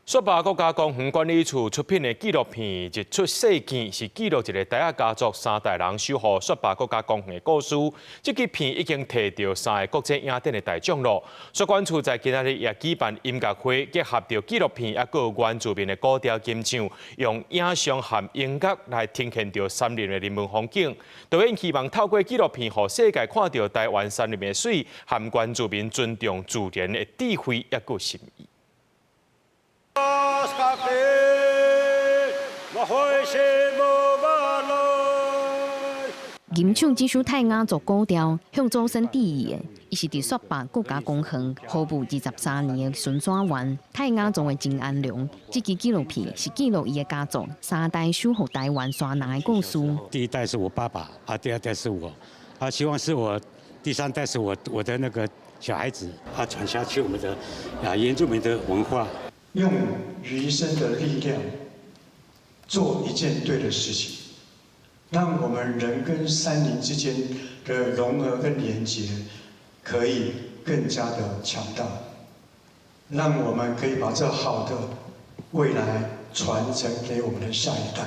雪霸國家公園管理處出品的紀錄片《日出世見》是記錄一个泰雅家族三代人守護雪霸國家公園的故事。這支片已經提著三个國際影展的大獎囉。雪管處在今仔日也舉辦音樂會，結合著紀錄片，抑閣有原住民的古調吟唱，用影像和音樂來呈現著山林的人文風景。導演希望透過紀錄片，予世界看著台灣山林的媠，和原住民尊重自然的智慧，抑閣心意。咖啡，我歡喜無馬來。吟唱這首泰雅族古調，向祖先致意的，伊是佇雪霸國家公園服務23年的巡山員，泰雅族的金安良。這支紀錄片是記錄伊的家族三代守護台灣山林的故事。第一代是我爸爸，啊，第二代是我，啊，希望是我第三代是我的那個小孩子，啊，傳下去我們的啊原住民的文化。用餘生的力量做一件對的事情，讓我們人跟山林之間的融合跟連結可以更加的強大，讓我們可以把這好的未來傳承給我們的下一代，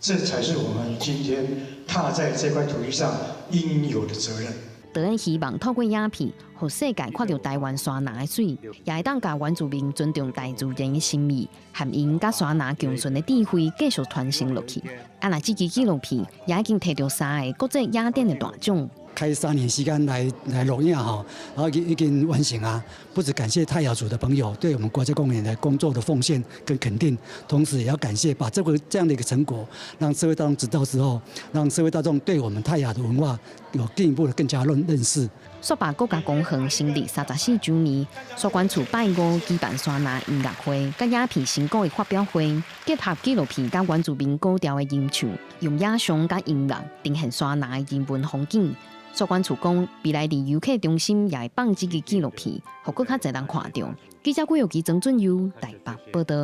這才是我們今天踏在這塊土地上應有的責任。導演希望透過影片，予世界看著台灣山林的媠，也會當共原住民尊重大自然的心意，和𪜶佮山林共存的智慧繼續傳承落去。啊，若這支紀錄片也已經提著三个國際影展的大獎。開3年時間來錄影吼，然後已經完成啊！不只感謝泰雅族的朋友對我們國家公園的工作的奉獻跟肯定，同時也要感謝把這樣的一個成果，讓社會大眾知道之後，讓社會大眾對我們泰雅的文化有進一步的更加認識。雪霸國家公園成立34週年，雪管處拜五舉辦山林音樂會，佮影片成果的發表會，結合紀錄片佮原住民古調的吟唱，用影像佮音樂呈現山林的人文風景。雪管處講，未來佇遊客中心也會放這支紀錄片，予閣較濟人看著。記者郭玉琪、曾俊佑台北報導。